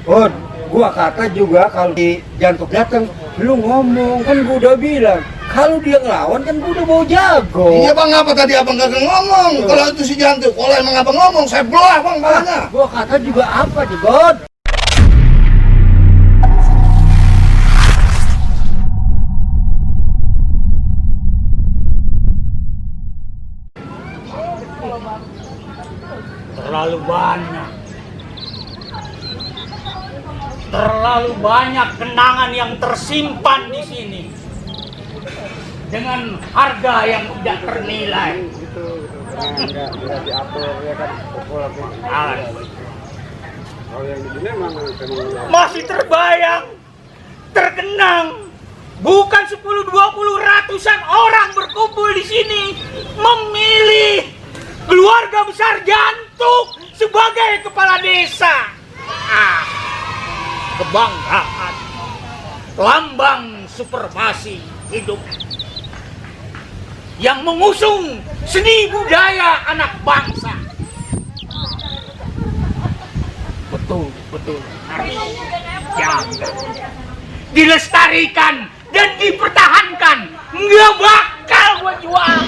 Oh, gua kata juga kalau di Jantuk datang, lu ngomong kan gua udah bilang. Kalau dia ngelawan kan gua udah bawa jago. Iya bang, apa tadi abang kagak ngomong? Kalau itu si Jantuk, kalau emang abang ngomong, saya belah bang palanya. Gua kata juga apa, Jebot? Terlalu banyak kenangan yang tersimpan di sini dengan harga yang tidak ternilai. Tidak diatur ya kan, kalau yang di sini memang Masih terbayang, terkenang. Bukan 10, 20, ratusan orang berkumpul di sini memilih keluarga besar Jantuk sebagai kepala desa. Kebanggaan, lambang supremasi hidup yang mengusung seni budaya anak bangsa. Betul harus jaga, dilestarikan dan dipertahankan. Nggak bakal gua jual.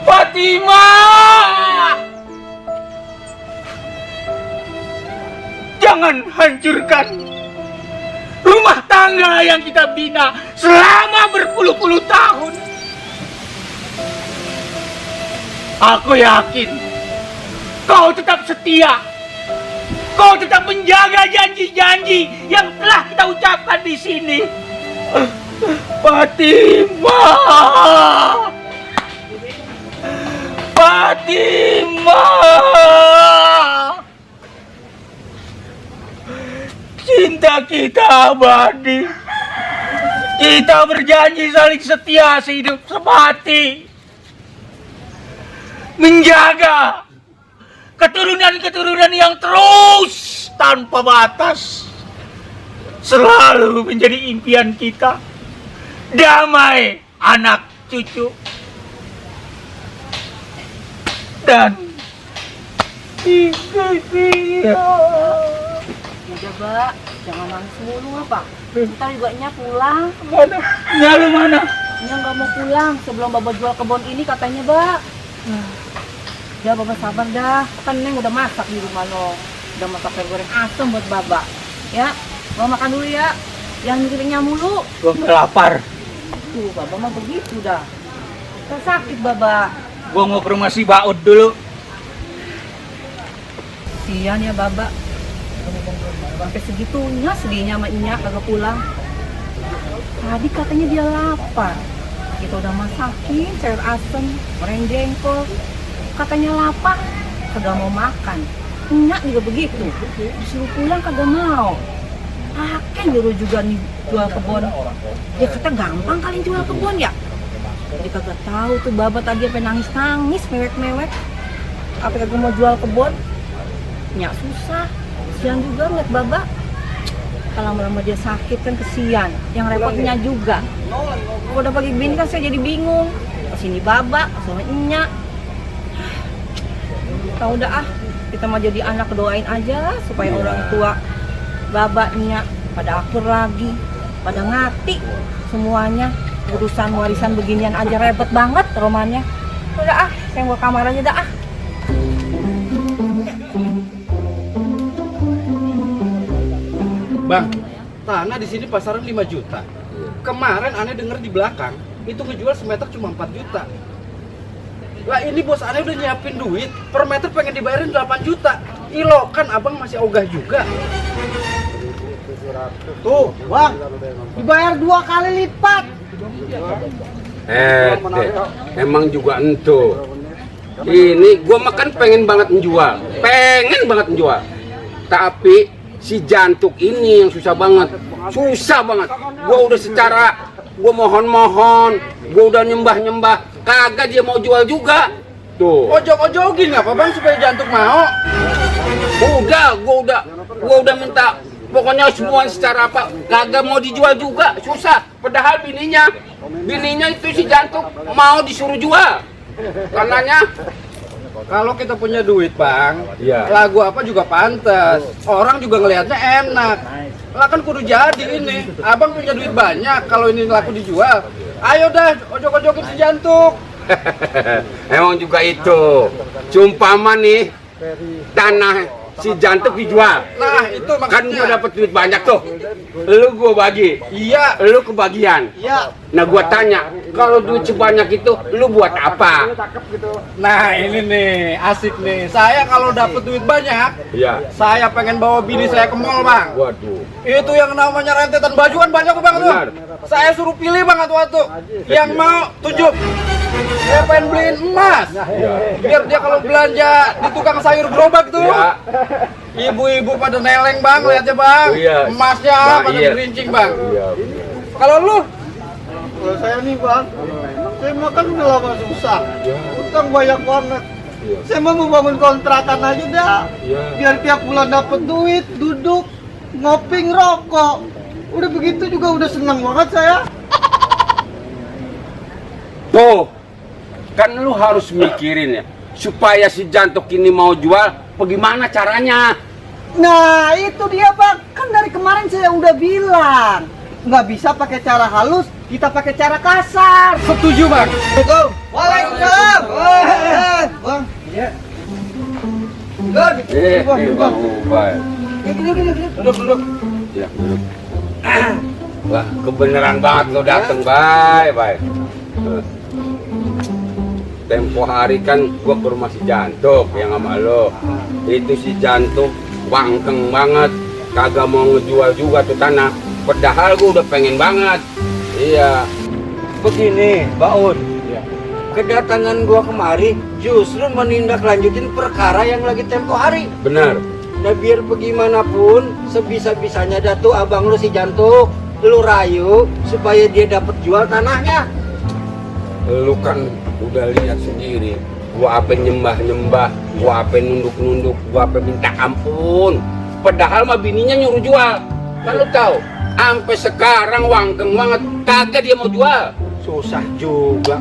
Fatimah, jangan hancurkan rumah tangga yang kita bina selama berpuluh-puluh tahun. Aku yakin kau tetap setia, kau tetap menjaga janji-janji yang telah kita ucapkan di sini. Fatimah, cinta kita abadi. Kita berjanji saling setia sehidup semati, menjaga keturunan-keturunan yang terus tanpa batas. Selalu menjadi impian kita. Damai anak cucu dan dia. Udah, Mbak, jangan nangis mulu apa. Ntar juga Nya pulang. Mana? Nyalu mana? Nya nggak mau pulang sebelum Bapak jual kebun ini katanya, Mbak. Ya, Bapak sabar dah. Kan Neng udah masak di rumah lo. Udah masak sayur goreng asem buat Bapak. Ya, mau makan dulu ya. Jangan mikirin Nya mulu. Gua nggak lapar. Tuh, Bapak mah begitu dah. Kan sakit, Bapak. Gua mau ke rumah si Baud dulu. Sian ya, Bapak. Sampai segitunya sedihnya sama Nya kagak pulang. Tadi katanya dia lapar. Kita udah masakin sayur asem, goreng jengkol. Katanya lapar, kagak mau makan. Nya juga begitu. Disuruh pulang kagak mau. Akan nyuruh juga nih jual kebun. Dia kata gampang kali jual kebun ya. Dia kagak tahu tuh Bapak tadi sampai nangis-nangis, mewek-mewek. Apa kagak mau jual kebun? Nya susah. Kesian juga ngeliat Bapak. Kalau lama-lama dia sakit kan kesian. Yang repotnya juga. Kalau udah pagi gini kan saya jadi bingung. Kesini Bapak, sama Nya. Tahu dah kita mau jadi anak doain aja supaya orang tua Babaknya pada akur lagi, pada ngati semuanya. Urusan warisan beginian aja repot banget romannya. Udah saya mau kamar aja dah Bang, tanah di sini pasaran 5 juta. Kemarin aneh denger di belakang, itu ngejual semeter cuma 4 juta. Lah ini bos aneh udah nyiapin duit, per meter pengen dibayarin 8 juta. Ilo kan abang masih ogah juga. Tuh, bang, dibayar 2 kali lipat. emang juga ento. Ini gua makan pengen banget menjual, tapi si Jantuk ini yang susah banget. Gua udah gua mohon-mohon, gua udah nyembah-nyembah, kagak dia mau jual juga. gitu. Ojok-ojokin apa bang supaya jantung mau? Gua udah minta pokoknya semua secara apa kagak mau dijual juga, susah. Padahal bininya itu si jantung mau disuruh jual. Karenanya Kalau kita punya duit bang, Iya. lagu apa juga pantas. Orang juga ngelihatnya enak. Lah kan kudu jadi ini. Abang punya duit banyak, kalau ini laku dijual. Ayo dah, ojok-ojokin si jantung. emang juga itu. Cumpama nih tanah si jantung dijual. Nah itu Kan gua maksudnya. dapet duit banyak tuh. Lu gua bagi. Iya, Lu kebagian. iya. Nah gua tanya, kalau duit sebanyak itu lu buat apa? Nah ini nih, asik nih. Saya kalau dapet duit banyak, Iya. saya pengen bawa bini saya ke mall bang. Waduh. Itu yang namanya rentetan baju kan banyak bang tuh. Benar. Saya suruh pilih bang atu-atu. Yang mau tunjuk. Saya pengen beliin emas. Iya. Biar dia kalau belanja di tukang sayur gerobak tuh. Iya. Ibu-ibu pada neleng bang, lihatnya bang. Iya. Emasnya Nah, pada iya. gerincing bang. Iya. Kalau lu? Kalau saya nih bang, saya makan udah lama susah, utang banyak banget. Iya. Saya mau bangun kontrakan aja dah, Iya. biar tiap bulan dapet duit, duduk, ngopi, ngerokok. Udah begitu juga udah seneng banget saya. Tuh, kan lu harus mikirin ya, supaya si jantung ini mau jual, bagaimana caranya? Nah itu dia bang, kan dari kemarin saya udah bilang, nggak bisa pakai cara halus, kita pakai cara kasar. Setuju bang. Waalaikumsalam. Bang, iya. Bang Ubay. Duduk. Ya, duduk. Wah, kebenaran banget lo dateng, bye. Tempo hari kan gua ke rumah si jantung yang sama lo. Itu si jantung wangkeng banget, kagak mau ngejual juga tuh tanah. Padahal gua udah pengen banget. Iya. Begini, Baun. Kedatangan gua kemari justru menindaklanjutin perkara yang lagi tempo hari. Benar. Nah biar bagaimanapun sebisa-bisanya datu abang lu si jantung lu rayu supaya dia dapat jual tanahnya. Lu kan udah lihat sendiri, gua apa nyembah, gua apa nunduk, gua apa minta ampun. Padahal mah bininya nyuruh jual. Kan lu tahu, sampai sekarang wangkeng banget, kagak dia mau jual. Susah juga.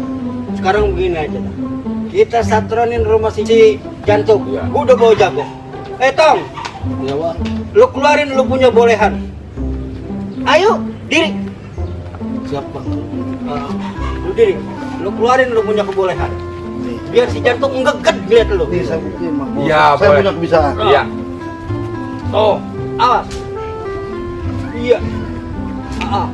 Sekarang begini aja dah. Kita satronin rumah si jantung. Iya. Gua udah bawa jago. Tong, Ya, Wak. lu keluarin lu punya bolehan. Ayo, diri. Siapa? Lu diri. Lu keluarin lu punya kebolehan. Biar si jantung ngeget lihat lu. Nih saya buktiin bang. Iya, Saya boleh. punya kebiasaan. Iya. Oh, awas. Iya. Ah.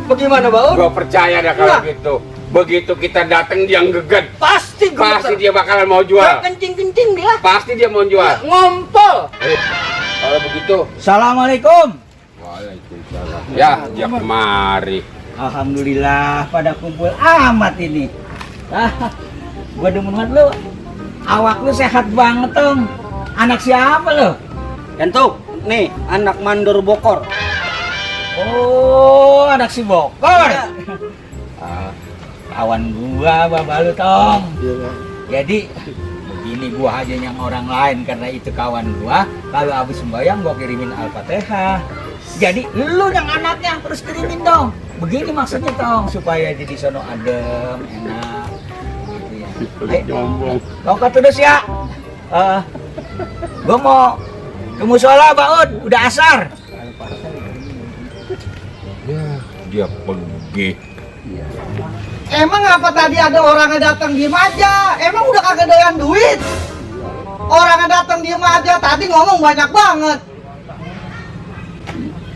Bagaimana, Baun? Gua percaya dah kalau Nah. gitu. Begitu kita datang dia geget, Pasti pasti dia bakalan mau jual. kencing-kencing dia. Pasti dia mau jual. Ngompol. Kalau begitu, Assalamualaikum. waalaikumsalam. Ya, dia kemari. Alhamdulillah pada kumpul amat ini. Gua demen banget lu. Awak lu sehat banget Tong. Anak siapa lu? Jantung, nih anak mandor bokor. Oh, anak si Bokor. Iya. Kawan gua baba lu Tong. Jadi begini gua aja yang orang lain karena itu kawan gua. Kalau habis sembahyang gua kirimin Al-Fatihah. Jadi lu yang anaknya terus kirimin dong. Begini maksudnya Tong supaya jadi sono adem, enak. Gitu ya. Nyombong. Kau terus ya. Gua mau ke musola Baun, udah asar. Ya, dia pergi. Emang apa tadi ada orangnya datang diem aja? Emang udah kagak doyan duit? Orangnya datang diem aja, tadi ngomong banyak banget.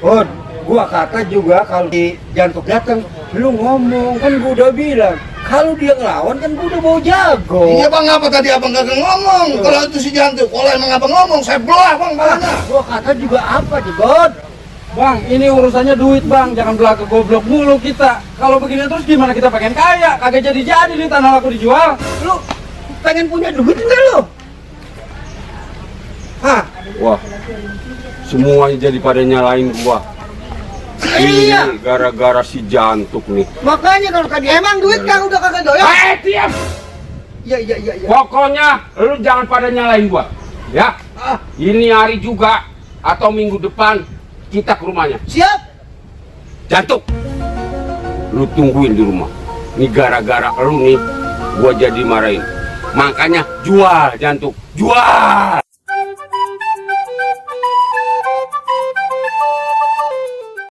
Oh, gua kata juga kalau di jantung datang, lu ngomong kan gua udah bilang. Kalau dia ngelawan kan gua udah bawa jago. Iya bang, apa tadi abang kagak ngomong? Kalau itu si jantung, kalau emang abang ngomong, saya belah bang palanya. Gua kata juga apa, Jigot? Bang, ini urusannya duit bang, jangan belaka goblok mulu kita. Kalau begini terus gimana kita pengen kaya? Kagak jadi nih tanah laku dijual. Lu pengen punya duit enggak lu? Hah? Wah, semuanya jadi pada nyalain gua. Iya. Ini gara-gara si Jantuk nih. Makanya kalau tadi emang duit kan udah kagak doyan. Diam! Iya. Pokoknya lu jangan pada nyalain gua. Ya, ini hari juga atau minggu depan kita ke rumahnya. Siap. Jantuk, lu tungguin di rumah. Ini gara-gara lu nih, gua jadi marahin. Makanya jual Jantuk, jual.